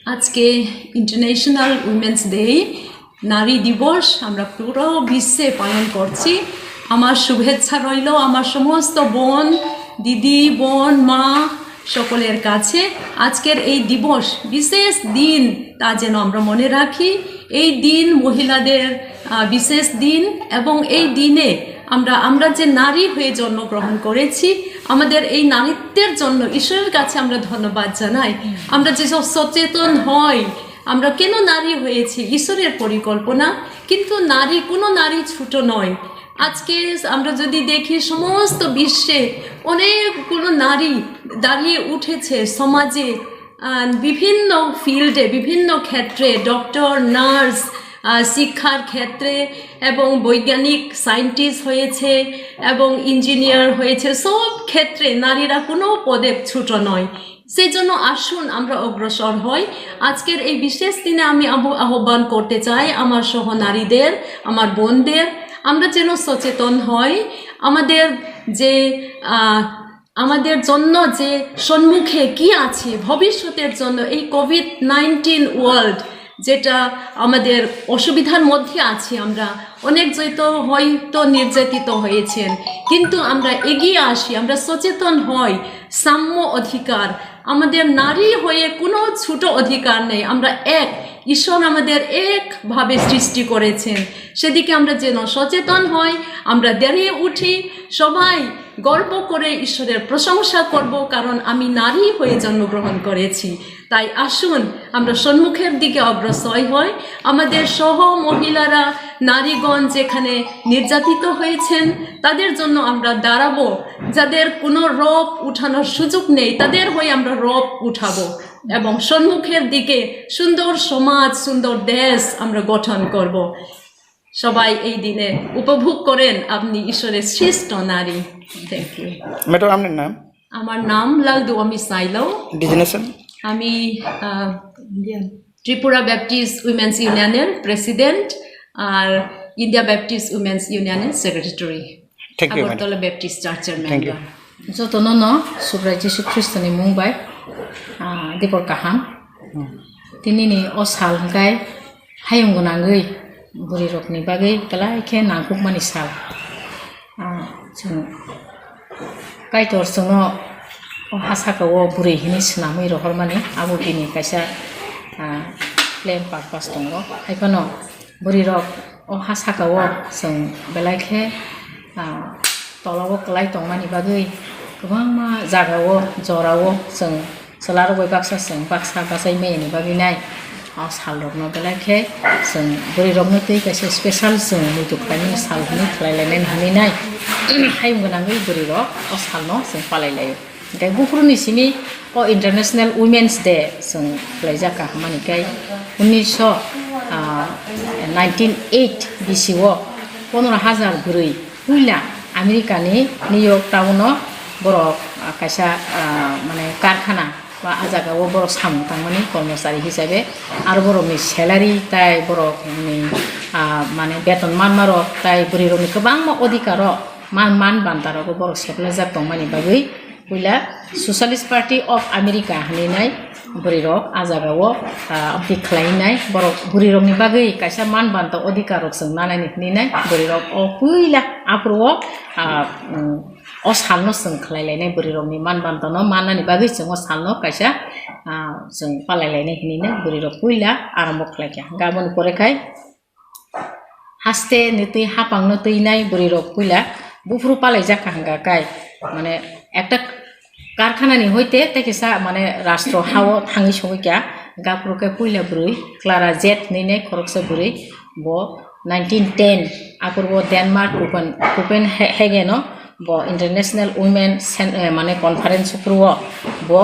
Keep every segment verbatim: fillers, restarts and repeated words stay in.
আজকে international women's day, নারী দিবস আমরা পুরো বিশ্বে পালন করছি। আমার শুভেচ্ছা রইল আমার সমস্ত বোন, দিদি, বোন, মা সকলের কাছে। আজকের এই দিবস, বিশেষ দিন, তা যেন আমরা মনে রাখি। এই দিন মহিলাদের আহ, বিশেষ দিন, এবং এই দিনে আমরা আমরা যে নারী হয়ে জন্মগ্রহণ করেছি, আমাদের এই নারীত্বের জন্য ঈশ্বরের কাছে আমরা ধন্যবাদ জানাই। আমরা যে সব সচেতন হই, আমরা কেন নারী হয়েছি, ঈশ্বরের পরিকল্পনা। কিন্তু নারী, কোনো নারী ছোট নয়। আজকে আমরা যদি দেখি, সমস্ত বিশ্বে অনেকগুলো নারী দাঁড়িয়ে উঠেছে সমাজে, আহ, বিভিন্ন ফিল্ডে, বিভিন্ন ক্ষেত্রে, ডক্টর, নার্স, আহ, শিক্ষার ক্ষেত্রে এবং বৈজ্ঞানিক সায়েন্টিস্ট হয়েছে এবং ইঞ্জিনিয়ার হয়েছে। সব ক্ষেত্রে নারীরা কোনো পদে ছোট নয়। সেই জন্য আসুন আমরা অগ্রসর হই। আজকের এই বিশেষ দিনে আমি আহ্ব- আহ্বান করতে চাই আমার সহ নারীদের, আমার বোনদের, আমরা যেন সচেতন হই। আমাদের যে আহ, আমাদের জন্য যে সম্মুখে কি আছে, ভবিষ্যতের জন্য এই কোভিড নাইনটিন ওয়ার্ল্ড, যেটা আমাদের অসুবিধার মধ্যে আছি আমরা, অনেক হয়তো হয়তো নির্যাতিত হয়েছেন, কিন্তু আমরা এগিয়ে আসি, আমরা সচেতন হই। সাম্য অধিকার, আমাদের নারী হয়ে কোনো ছোট অধিকার নেই, আমরা এক, ঈশ্বর আমাদের একভাবে সৃষ্টি করেছেন, সেদিকে আমরা যেন সচেতন হই, আমরা দাঁড়িয়ে উঠি, সবাই গর্ব করে ঈশ্বরের প্রশংসা করব, কারণ আমি নারী হয়ে জন্মগ্রহণ করেছি। তাই আসুন আমরা সম্মুখের দিকে অগ্রসর হই। আমাদের সহ মহিলারা, নারীগণ যেখানে নির্যাতিত হয়েছেন, তাদের জন্য আমরা দাঁড়াবো। যাদের কোনো রব উঠানোর সুযোগ নেই, তাদের হয়ে আমরা রব উঠাবো এবং সম্মুখের দিকে সুন্দর সমাজ, সুন্দর দেশ আমরা গঠন করব। সবাই এই দিনে উপভোগ করেন আপনি ঈশ্বরের সৃষ্ট নারী। Thank you. ম্যাডাম, আপনার নাম? আমার নাম লালদুয়ামি সাইলো। ডিজিনেশন? আমি আহ, ত্রিপুরা ব্যাপটিস্ট উইমেন্স ইউনিয়নের প্রেসিডেন্ট আর ইন্ডিয়া ব্যাপটিস্ট উইমেন্স ইউনিয়নের secretary. Thank you, madam. Agartala Baptist চার্চের thank you. Member. Jotono no Subrai Jisu Khristoni mung bai, ah, dipor kaham. Tinini o sal hwnkhe hayung gwnangwi bwrwirokni bagwi belai khe nangkukmani sal. Ah, chwng Kaitor chwngno o ha saka o bwrwi hinwi swnamwi rohormani, abo bini kaisa, ah, plan purpose tongo. Haiphano bwrwirok o ha saka o chwng belai khe, ah, tola o kwlai tongmani bagwi kwbangma jaga o, jora o chwng chwlarok bai baksa chwng baksa bachai maya ni bagwi nai. O sal rok no belai khe chwng bwrwi rok no twi kaisa special chwng muitu khlaimani sal hinwi khlai lainani hinwi nai. Hayung gwnangwi bwrwi rok o sal no chwng palai laio. Hwnkhe buphuru ni simi o International Women's Day chwng khlaijak kha hwnmani khe unnish sho, ah, nineteen eight bisi o pondro hajar bwrwi puila America ni New York town o borok, ah, kaisa, ah, mane karkhana ba ah jaga o borok samung tangmani kormochari hisabe, aro borok ni salary tai borok ni, ah, mane beton manma rok tai bwrwi rok ni kwbangma odhikar o man, man banta rogo borok seplaijak tongmani bagwi puila Socialist Party of America hinwi nai bwrwi rok ah jaga o, ah, abdi khlai nai borok bwrwi rok ni bagwi kaisa man banta odhikar rok chwng nanani hinwi nai bwrwi rok o puila aphuru o, ah, um, o salno chwng khlai lainai bwrwi rokni man bantano mannani bagwi chwng o salno kaisa, ah, chwng palai lainai hinwi nai bwrwi rok puila arombo khlai kha. Hwnkhe aboni pore khai haste ni twi hapang no twi nai bwrwi rok puila buphuru palai jak kha hwnkha kai mane ekta karkhana ni hoite tei kisa mane rastro ha o thangwi sogwi kha. Hwnkhe aphuru khe puila bwrwi Clara Zeth hinwi nai khoroksa bwrwi bo nineteen ten aphuru bo Denmark Copen-, Copenhagen o bo International Women Cen-, eh, mane conference aphuru o bo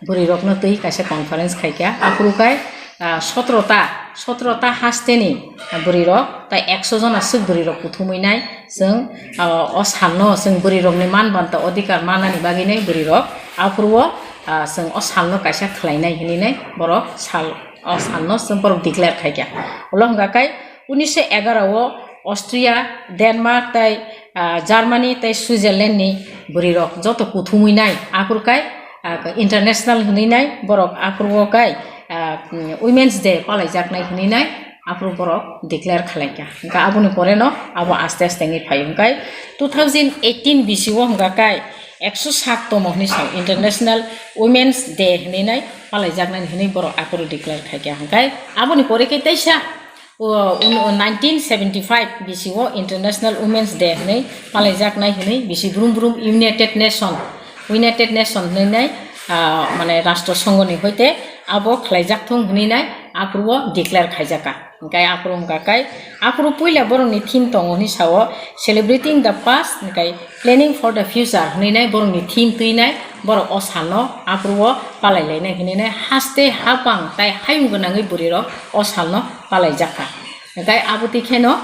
bwrwi rok no twi kaisa conference khai kha. Aphuru khai, ah, sotro ta, sotro ta haste ni bwrwi rok tai ekso jona swk bwrwi rok kuthumwi nai. Chwng, ah, o sal no chwng bwrwi rok ni man banta odhikar mannani bagwi nai bwrwi rok aphuru o, ah, chwng o sal no kaisa khlai nai hinwi nai borok sal, o sal no chwng borok declare khai kha. Ulo hwnkha khe unnish sho egaroh o Austria, Denmark tei, ah, Germany tei Switzerland ni bwrwi rok joto kuthumwi nai aphuru kai, ah, international hinwi nai borok aphuru o kai ah, mm, Women's Day palaijaknai hinwi nai aphuru borok declare khlaikha. Hwnkhe aboni pore no abo aste aste wngwi phaio. Hwnkhe two thousand eighteen bisi o hwnkha kai ekso sat tomo hinwi sao International Women's Day hinwi nai palaijaknai hinwi borok aphuru declare khaikha. Hwnkhe aboni pore khe teisa o, un-, o, nineteen seventy five bisi o International Women's Day hinwi palaijaknai hinwi bisi brum brum United Nation, United Nation hinwi nai, ah, mane Rashtra Songho ni hoite abo khlaijak thung hinwi nai aphuru o declare khaijakha. Hwnkhe aphuru hwnkha kai, aphuru puila borokni theme tongo hinwi sao, Celebrating the Past, hwnkhe Planning for the Future hinwi nai borokni theme twi nai borok o salno aphuru o palai lainai hinwi nai haste hapang tai hayung gwnangwi bwrwi rok o salno palaijakha. Hwnkhe abo twi kheno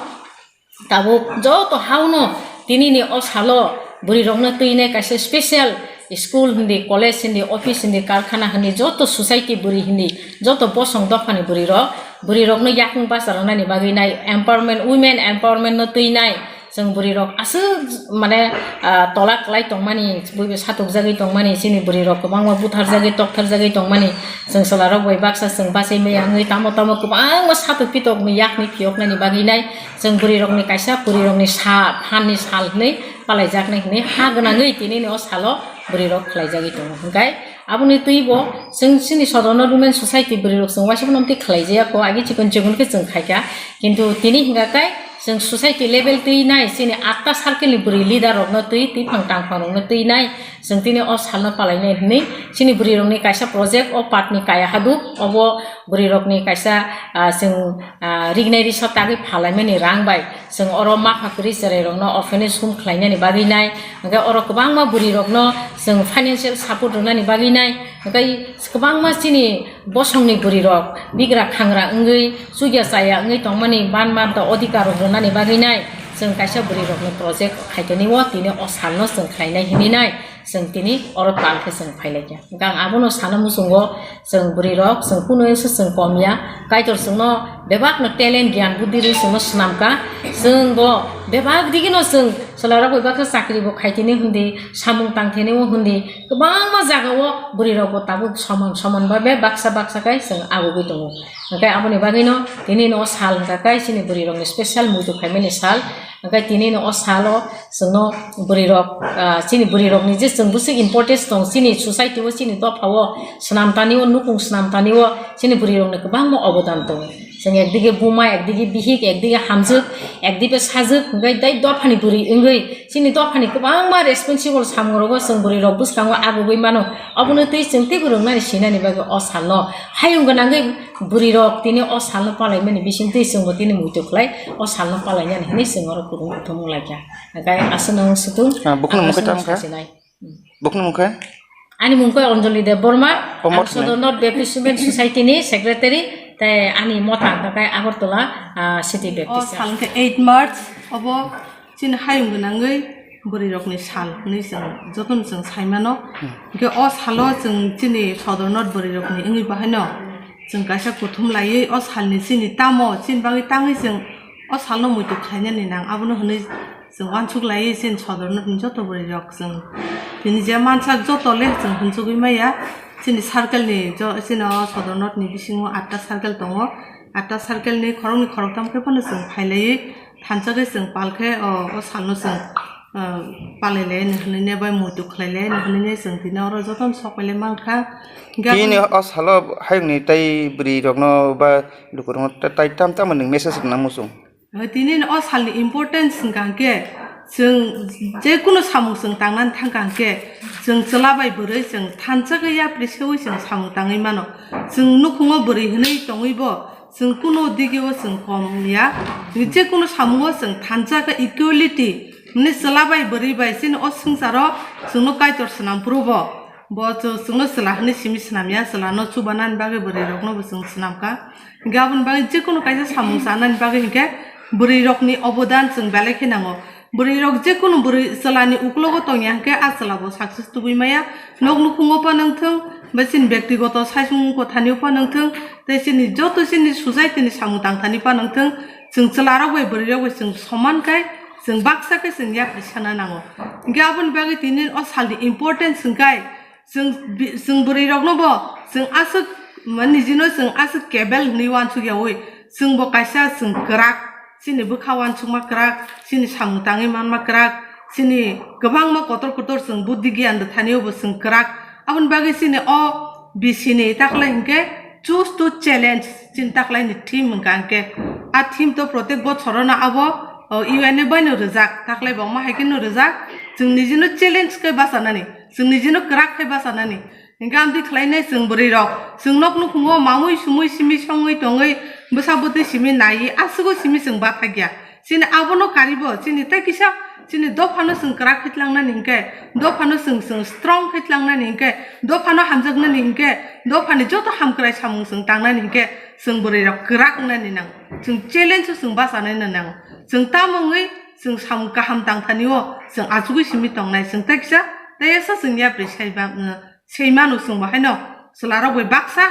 tabuk joto hauno tinini o salo bwrwi rokno twi nai kaisa special school hindi, college hindi, office hindi, karkhana hindi, joto society bwrwi hindi, joto bosong dophani bwrwi rok, bwrwi rokno yakung basa rwnani bagwi nai empowerment, women empowerment no twi nai. Chwng bwrwi rok aswk mane, ah, tola kwlai tongmani, buibo satok jagwi tongmani, chini bwrwi rok kwbangma buthar jagwi tokthar jagwi tongmani, chwng chwla rok bai baksa chwng bachai maya wngwi tamo tamo kwbangma satok pitok ni yakni phiyok nani bagwi nai. Chwng bwrwi rokni kaisa bwrwi rokni sa phan ni sal hinwi palaijaknai hinwi ha gwnangwi tinini o salo bwrwi rok khlaijagwi tongo. Hwnkhe aboni twibo chwng chini Sodorno Women Society bwrwi rok chwng waisa phano twi khlaijaya kho, agi chikon chikon khe chwng khaikha. Kintu tini hwnkha khe chwng society level twi nai chini atta circle ni bwrwi leader rokno twi, twiphang tangphang rokno twi nai chwng tini o salno palainai hinwi chini bwrwi rokni kaisa project o patni kaya hadu obo bwrwi rokni kaisa, ah, chwng, ah, rignai risa tagwi phalaimani rang bai chwng oro mapha kwrwi chwrai rokno orphanage home khlainani bagwi nai, hwnkhe oro kwbangma bwrwi rokno chwng financial support rwnani bagwi nai, hwnkhe kwbangma chini bosongni bwrwi rok bigra khangra wngwi chukya chaya wngwi tongmani ban ban ta odhikar rok rwnani bagwi nai chwng kaisa bwrwi rokni project khaitoni o tini o salno chwng khlainai hinwi nai chwng tini oro tal khe chwng phailaikha. Hwnkhe ang abono sana muchungo, chwng bwrwi rok, chwng kunu se chwng kom ya. Kaitor chwngno bebak no talent, giyan, buddhi rwi chwngno swnam kha. Chwng bo bebak digi no chwng chwla rok bai baksa chakri bo khai tini hwndi, samung tang thini o hwndi, kwbangma jaga o bwrwi rok bo tabuk soman soman ba be baksa baksa kai chwng agugwi tongo. Hwnkhe aboni bagwi no tini no o sal hwnkha kai chini bwrwi rok ni special muitu khaimani sal. Hwnkhe tini no o salo chwngno bwrwi rok, ah, chini bwrwi rok ni je chwng bwswk importance tong chini society o, chini dopha o, swnam tani o, nukung swnam tani o, chini bwrwi rok ni kwbangma obodan tongo. Chwng ekdige buma, ekdige bihik, ekdige hamjwk, ekdige sajwk, hwnkhe tei dophani bwrwi wngwi chini dophani kwbangma responsible samung rogo chwng bwrwi rok bwskango agugwi mano. Obono twi chwng teibo rwngnani sinani bagwi o salno hayung gwnangwi bwrwi rok tini o salno palaimani bisingtwi chwngbo tini muitu khlai o salno palainani hinwi chwng oro kutung kuthumung laikha. Hwnkhe aswkno wng sutung, Ah, bukhukni ang mungkha aswkno tamo kha? Sasinai. Bukhukni mungkha? Ani mungkha Anjali Debbarma, Omot ang Sodor North Baptist Women Society ni secretary, tei ani mota hwnkha khe Agartala, ah, City O Baptist Church. Sal hwnkhe eight March, obo chini hayung gwnangwi bwrwi rokni sal hwnwi chwng jotono chwng saimano. Hmm. Hwnkhe o salo chwng chini Sodor North bwrwi rokni wngwi bahaino chwng kaisa kuthum laiwi o salni chini tamo chini bagwi tangwi chwng o salno muitu khlainani nang abono hwnwi chwng uansuk laiwi chini Sodor North ni joto bwrwi rok chwng tini je mansak joto le chwng hwnjukgwi maya chini circle ni jo-, chini o Sodor North ni bisingo atta circle tongo, atta circle ni khoroknwi khoroktham khe phano chwng phailaiwi thansa khe chwng pal khe o, o salno chwng, ah, palai lai hinwi ne bai muitu khlai lai hinwi ne chwng tini oro jotono sok pai lai mankha. Hingkhe Tini aboni o salo hayungni tei bwrwi rokno ba lukurokno ta-, tai tam tamo nwng message rwna muchung? Tini o salni importance hwnkha hwnkhe chwng je kunu samung chwng tangnani thangkha hwnkhe chwng chwla bai bwrwi chwng thansa khe yapri seui chwng samung tangwi mano. Chwng nukhungo bwrwi hinwi tongwi bo chwng kunu digio chwng kom ya, je kunu samungo chwng thansa khe equality, hwnwi chwla bai bwrwi bai chini o swngcharo chwngno Kaitor swnam phuru bo, bo chw-, chwngno chwla hwnwi simi swnam ya, chwlano chubanani bagwi bwrwi rokno bo chwng swnam kha. Hingkhe aboni bagwi je kunu kaisa samung chanani bagwi hingkhe bwrwi rokni obodan chwng belai khe nango. Bwrwi rok je kunu bwrwi chwla ni uklogo tong ya hwnkhe a chwla bo success tubui maya. Nok nukhungo phano wngthwng, bai chini bektigoto saisung kothani phano wngthwng, tei chini joto chini society ni samung tangthani phano wngthwng, chwng chwla rok bai bwrwi rok bai chwng soman kai, chwng baksa khe chwng yapri sana nango. Hingkhe aboni bagwi tini o salni importance hwnkhe chwng bi-, chwng bwrwi rokno bo chwng aswk Mani nijino chwng aswk kebel hwnwi uansuk yaui, chwngbo kaisa chwng kwrak, chini bwkha uansukma kwrak, chini samung tangwi manma kwrak, chini kwbangma kotor kotor chwng buddhi giyan rwthaniobo chwng kwrak. Aboni bagwi chini o bisini taklai hinkhe choose to challenge, chini taklaini theme hwnkha hinkhe. A theme to protek bochorono abo, o, U N ni baino rwjak, taklai bo ma hai kheno rwjak. Chwng nijino challenge khe bachanani, chwng nijino kwrak khe bachanani. Hinkhe amtwi khlainai chwng bwrwi rok, chwng nok nukhungo mamui sumui simi songwi tongwi bwsa bwtwi simi naiwi aswgo simi chwng bathakya. Chini abono karibo, chini tei kisa chini dophano chwng kwrak khe tlangnani hinkhe, dophano chwng, chwng strong khe tlangnani hinkhe, dophano hamjaknani hinkhe, dophani joto hamkrai samung chwng tangnani hinkhe, chwng bwrwi rok kwrak wngnani nang, chwng challenge o chwng bachanai nang, chwng tamo wngwi chwng samung kaham tangthani o chwng achugwi simi tongnai, chwng tei kisa tei esa chwng yapri saiba, Sei mano chwng bo haino chwlarok bai baksa,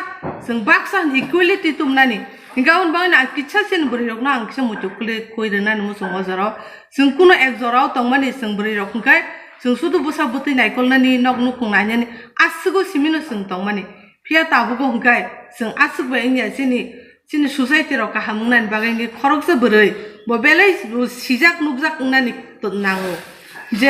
chwng baksa hwn equality tubunani. Hinkhe aboni bagwino ang kisa chini bwrwirokno ang kisa muitu khwlwi khoi rwnani muchungo o jorao. Chwng kuno ek jorao tongmani chwng bwrwirok hinkhe chwng sudu bwsa bwtwi naikolnani, nok nukhung nainani aswgo simino chwng tongmani. Phiya tabukgo hinkhe chwng aswk bai wngya chini Chini society rok kaham wngnani bagwi wngwi khoroksa bwrwi bo belai sijak nukjak wngnani nango. Je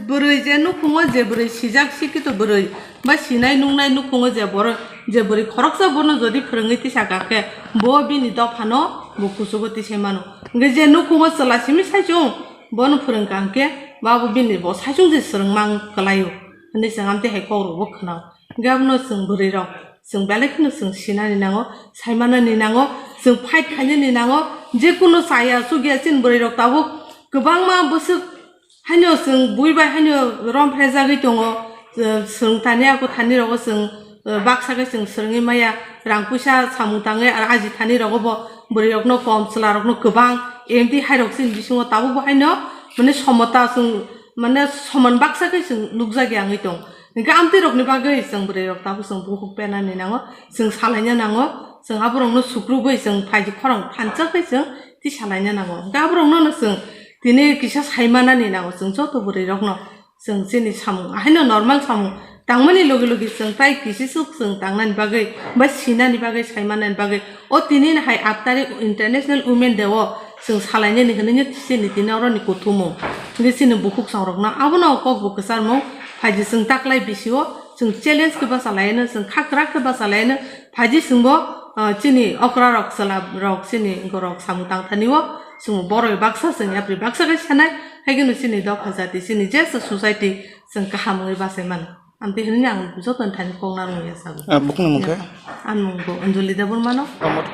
bwrwi je nukhungo je bwrwi sijak sikito bwrwi ba sinai nuknai nukhungo je borok je bwrwi khoroksa bono jodi phwrwngwi tisa kha khe bo bini dophano bo kuchugo tisai mano. Hwnkhe je nukhungo chwla simi saichung bono phwrwngkha hwnkhe babo bini bo saichung je swrwngma wng kwlaio hwnwi chwng amtwi hai kokrokbo khwnao. Hwnkhe abono chwng bwrwirok, chwng belai kheno chwng sinani nango, saimanani nango, chwng fight khainani nango, jekunu chaya chukya chini bwrwirok tabuk kwbangma bwswk haino chwng bui bai haino romphre jagwi tongo, chwng tani ako thani rogo chwng, eh, baksa khe chwng swrwngwi maya, rang puisa samung tangwi ar aji thani rogo bo bwrwirokno kom, chwlarokno kwbang, emtwi hairok chini bisingo tabukbo haino mane somota chwng mane soman baksa khe chwng nukjakya wngwi tong. Hinkhe amtwi rokni bagwi chwng bwrwi rok tabuk chwng bukhuk penani nango, chwng salaina nango, chwng aborokno sukrubwi chwng phaidi khorang thansa khe chwng twi salaina nango. Hinkhe aborokno no chwng tini kisa saimanani nango chwng joto bwrwi rokno. Chwng chini samung, ahaino normal samung tangmani logi logi chwng tai kisisuk chwng tangnani bagwi ba sinani bagwi saimanani bagwi o tini hai aat tarik International Women Day o chwng salainani hwnwi chini tini oroni kuthumung. Hwnkhe chini bukhuk songrokno abono kok bo kwcharmung phaidi chwng taklai bisio chwng challenge khe bachalaino, chwng khakra khe bachalaino, phaidi chwngbo, ah, chini okra rok, chwla rok, chini borok samung tangthani o chwng boroi baksa chwng yapri baksa khe sanai, haikhe no chini dopha jati, chini jesa society chwng kaham wngwi bachai mano. Amtwi hwnwi ang joto ni thani kok narwk ya sago. Ah, bukung ni mung khe? Ang mung bo Anjali Debbarma no. Amot.